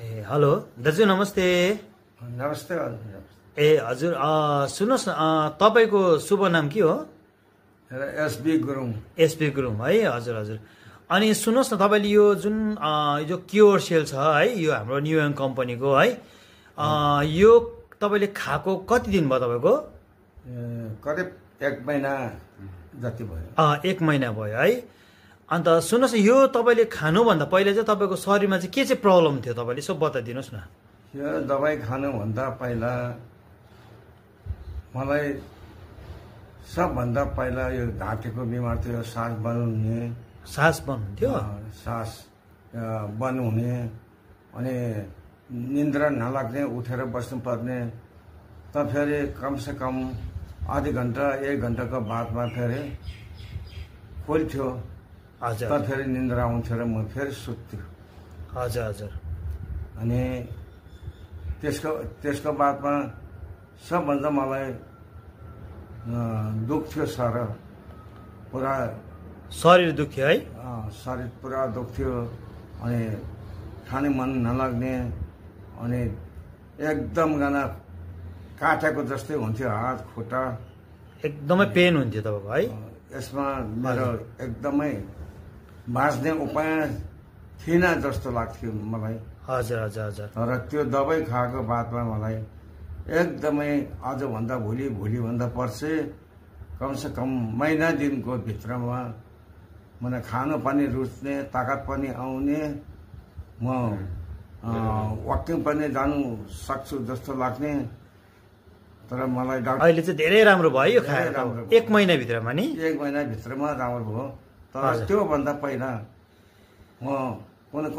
ए hello दाजु नमस्ते। नमस्ते हजुर। ए हजुर सुन्नुहोस् न तपाईँको शुभ नाम के हो? एसबी गुरुङ। एसपी गुरुङ है, हजुर हजुर। अनि सुन्नुहोस् न तपाईँले यो जुन यो क्योर सेल छ है, यो हाम्रो न्यू यङ कम्पनीको है, यो तपाईँले खाएको कति दिन भयो तपाईँको? करिब 1 महिना जति भयो। 1 महिना भयो है। अन्त सुन्नुहोस् न, यो तपाईँले खानुभन्दा पहिला चाहिँ तपाईँको शरीरमा चाहिँ के चाहिँ प्रब्लम थियो तपाईँले यसो बताइदिनुहोस् न। यो दबाई खानुभन्दा पहिला मलाई सबभन्दा पहिला यो घाँटीको बिमार थियो, सास बन्द हुने। सास बन्द हुन्थ्यो? सास बन्द हुने, अनि निन्द्रा नलाग्ने, उठेर बस्नुपर्ने। त फेरि कमसेकम आधी घन्टा 1 घन्टाको बादमा फेरि खोल्थ्यो। हजुर। त फेरि निन्द्रा आउँथ्यो र म फेरि सुत्थ्यो। हजुर हजुर। अनि त्यसको बादमा सबभन्दा मलाई दुख्थ्यो सर, पुरा शरीर दुख्यो है? शरीर पुरा दुख्थ्यो, अनि खाने मन नलाग्ने, अनि एकदम गाना काटेको जस्तै हुन्थ्यो हात खुट्टा। एकदमै पेन हुन्थ्यो तपाईँको है? यसमा मेरो एकदमै बाँच्ने उपाय थिएन जस्तो लाग्थ्यो मलाई। हजुर हजुर हजुर। तर त्यो दबाई खाएको बादमा मलाई एकदमै आजभन्दा भोलिभन्दा पर्सि कमसेकम महिना दिनको भित्रमा मलाई खानु पनि रुच्ने, ताकत पनि आउने, म वाकिङ पनि जानु सक्छु जस्तो लाग्ने। तर मलाई डाक्टर अहिले चाहिँ धेरै राम्रो भयो यो खाएर? 1 महिनाभित्रमा नि? 1 महिनाभित्रमा राम्रो भयो। तर त्योभन्दा पहिला म कुनै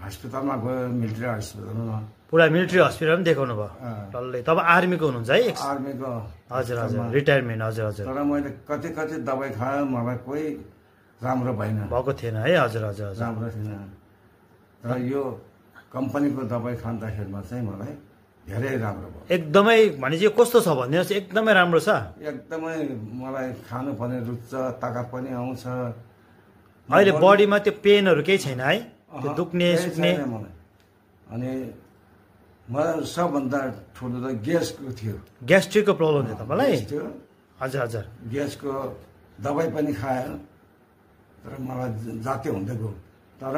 हस्पिटलमा गयो, मिलिट्री हस्पिटलमा। पुरा मिलिट्री हस्पिटल पनि देखाउनु भयो? डल्लै। तपाईँ आर्मीको हुनुहुन्छ है? आर्मीको। हजुर हजुर, रिटायरमेन्ट। हजुर हजुर। तर मैले कति दबाई खाएँ, मलाई कोही राम्रो भएन, भएको थिएन है? हजुर हजुर हजुर। राम्रो थिएन। र यो कम्पनीको दबाई खाँदाखेरिमा चाहिँ मलाई धेरै राम्रो भयो। एकदमै भनेपछि यो कस्तो छ भनिदिनुहोस्, एकदमै राम्रो छ? एकदमै मलाई खानु पनि रुच्छ, ताकत पनि आउँछ। अहिले बडीमा त्यो पेनहरू केही छैन है? त्यो दुख्ने केही सुक्ने? छैन मलाई। अनि मलाई सबभन्दा ठुलो त ग्यासको थियो। ग्यास्ट्रिकको प्रब्लम थियो तपाईँलाई? ग्यास थियो। हजुर हजुर। ग्यासको दबाई पनि खाएँ, तर मलाई जाती हुँदै गयो। तर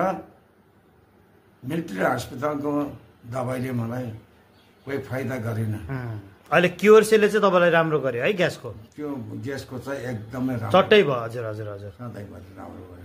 मिलिट्री हस्पिटलको दबाईले मलाई कोही फाइदा गरेन। अहिले क्योर सेलले चाहिँ तपाईँलाई राम्रो गर्यो है ग्यासको? त्यो ग्यासको चाहिँ एकदमै राम्रो, चट्टै भयो। हजुर हजुर हजुर। सधैँभरि राम्रो भयो।